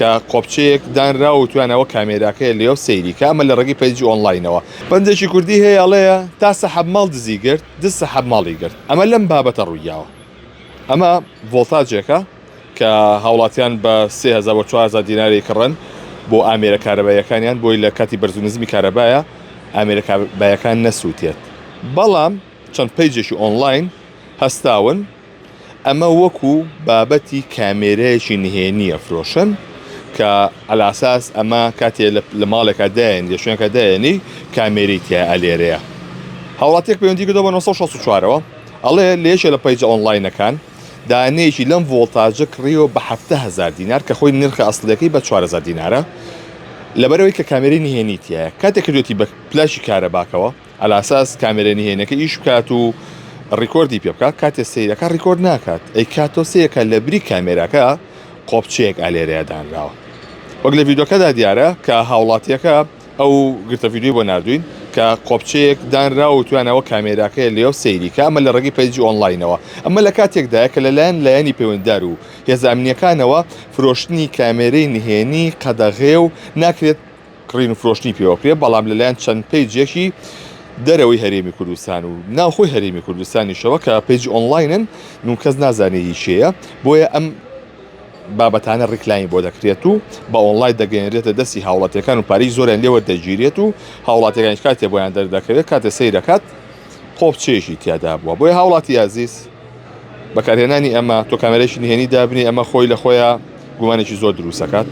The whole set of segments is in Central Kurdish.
کە قۆپچەیەک دانراوە و توانەوە کامێراکەیە لێو سەیری کە ئەمە لە ڕێگەی page ی ئۆنڵاینەوە. پەندێکی کوردی هەیە ئەڵێ تا سەحەب ماڵ دزی گرت، دز سەحەب ماڵی گرت. ئەمە لەم بابەتە ڕوویداوە. ئەمە ڤۆڵتاجێکە کە هاوڵاتیان بە 3000 بۆ 4000 دیناری کڕن بۆ ئامێرە کارەباییەکانیان بۆی لە کاتی بەرز و نزمی کارەبایە ئامێرە کارەبایەکان نەسووتێت. بەڵام چەند page ێکی ئۆنڵاین هەستاون ئەمە وەکو بابەتی کامێرایەکی نهێنی ئەفرۆشن کە عەلاساس ئەمە کاتێ لە ماڵێکا دایەنی لە شوێنەکە دایەنی کامێرەی تیا ئەلێرەیە. هاوڵاتیەک پەیوەندی کردووە بە 964 ەوە ئەڵێ لە یەکێ لە page ە ئۆنڵاینەکان دانەیەکی لەم ڤۆڵتاجە کڕیوە بە 7000 دینار کە خۆی نرخە ئەسڵیەکەی بە 4000 دینارە لەبەرئەوەی کە کامێرەی نهێنی تیایە کاتێک کردوێتی بە پلاکی کارەباکەوە عەلاساس کامێرە نهێنەکە ئیش بکات و record ی پێ بکات کاتێ سەیرەکە record ناکات ئەیکاتەوە سەیرەکە لە بری کامێراکە قۆپچەیەک ئالێرەیە دانراوە وەک لە ڤیدۆکەدا دیارە کە هاوڵاتیەکە ئەو گرتە ڤیدیۆی بۆ ناردوین کە قۆپچەیەک دانرا و توانەوە کامێراکەیە لێو سەیری کە ئەمە لە ڕێگەی page ی ئۆنڵاینەوە ئەمە لە کاتێکدایە کە لەلایەن لایەنی پەیوەنددار و هێزە ئەمنیەکانەوە فرۆشتنی کامێرەی نهێنی قەدەغەیە و ناکرێت کڕین و فرۆشتنی پێوە بکرێت، بەڵام لەلایەن چەند page ێکی دەرەوەی هەرێمی کوردستان و ناوخۆی هەرێمی کوردستانیشەوە کە page ی ئۆنڵاینن و کەس نازانێت هی کێیە، بۆیە ئەم بابەتانە ڕیکلامی بۆ دەکرێت و بە ئۆنڵاین دەگەیەنرێتە دەستی هاوڵاتیەکان و پارەی زۆریان لێ وەردەگیرێت و هاوڵاتیەکانیش کاتێ بۆیان دەردەکەوێت کاتێ سەیرەکات قۆپچەیەکی تیادا بووە. بۆیە هاوڵاتی ئازیز بەکارهێنانی ئەمە تۆ کامێرایەکی نهێنی دابنێ ئەمە خۆی لە خۆیان گومانێکی زۆر دروستەکات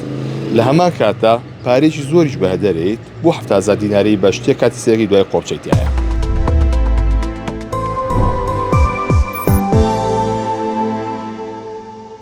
لە هەمان کاتدا پارێکی زۆریش بەهدەرێیت بۆ 70 دیناری بە شتێک کاتی سەیرەکەی دوای قۆپچەی تایە.